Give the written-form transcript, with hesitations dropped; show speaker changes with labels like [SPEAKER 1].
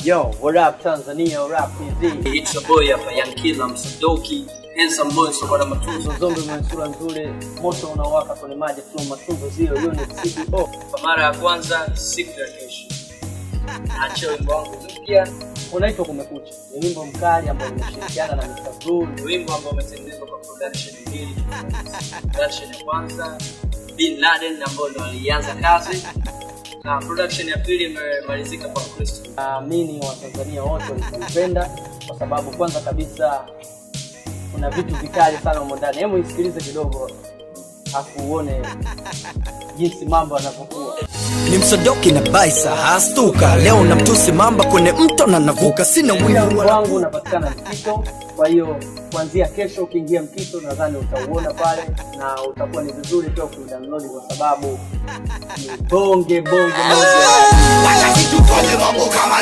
[SPEAKER 1] Yo, what up Tanzania, what up TZ?
[SPEAKER 2] It's your boy hapa Young Killer Msadoki, handsome boy soko na matunzo.
[SPEAKER 1] Zombi mwenye sura nzuri, moto unawaka kwenye maji tu, matunzo zero unit CEO.
[SPEAKER 2] Kwa mara ya kwanza siku ya kesho naachia wimbo wangu mpya,
[SPEAKER 1] Unaitwa Kumekucha. Ni wimbo mkali ambao nimeshirikiana na Mr. Blue.
[SPEAKER 2] ni wimbo ambao umetengenezwa kwa production mbili tofauti. Production ya kwanza Bin Laden ambao ndo alianza kazi na production ya pili imemalizika kwa Kristo.
[SPEAKER 1] Naamini Watanzania wote wataipenda kwa sababu kwanza kabisa kuna vitu vikali sana humo ndani. Hebu isikilize kidogo afu uone jinsi mambo yanavyokuwa.
[SPEAKER 3] Ni Msodoki na Baisa hastuka leo na mtusi mamba kwenye mto na navuka, sina
[SPEAKER 1] Pia
[SPEAKER 3] wivu
[SPEAKER 1] wimbo
[SPEAKER 3] wala
[SPEAKER 1] wangu unapatikana Mkito, kwa hiyo kuanzia kesho ukiingia Mkito nadhani utauona pale na utakuwa ni vizuri pia ukiudownload kwa sababu ni bonge bonge moja.
[SPEAKER 4] Wacha situfanye mambo kama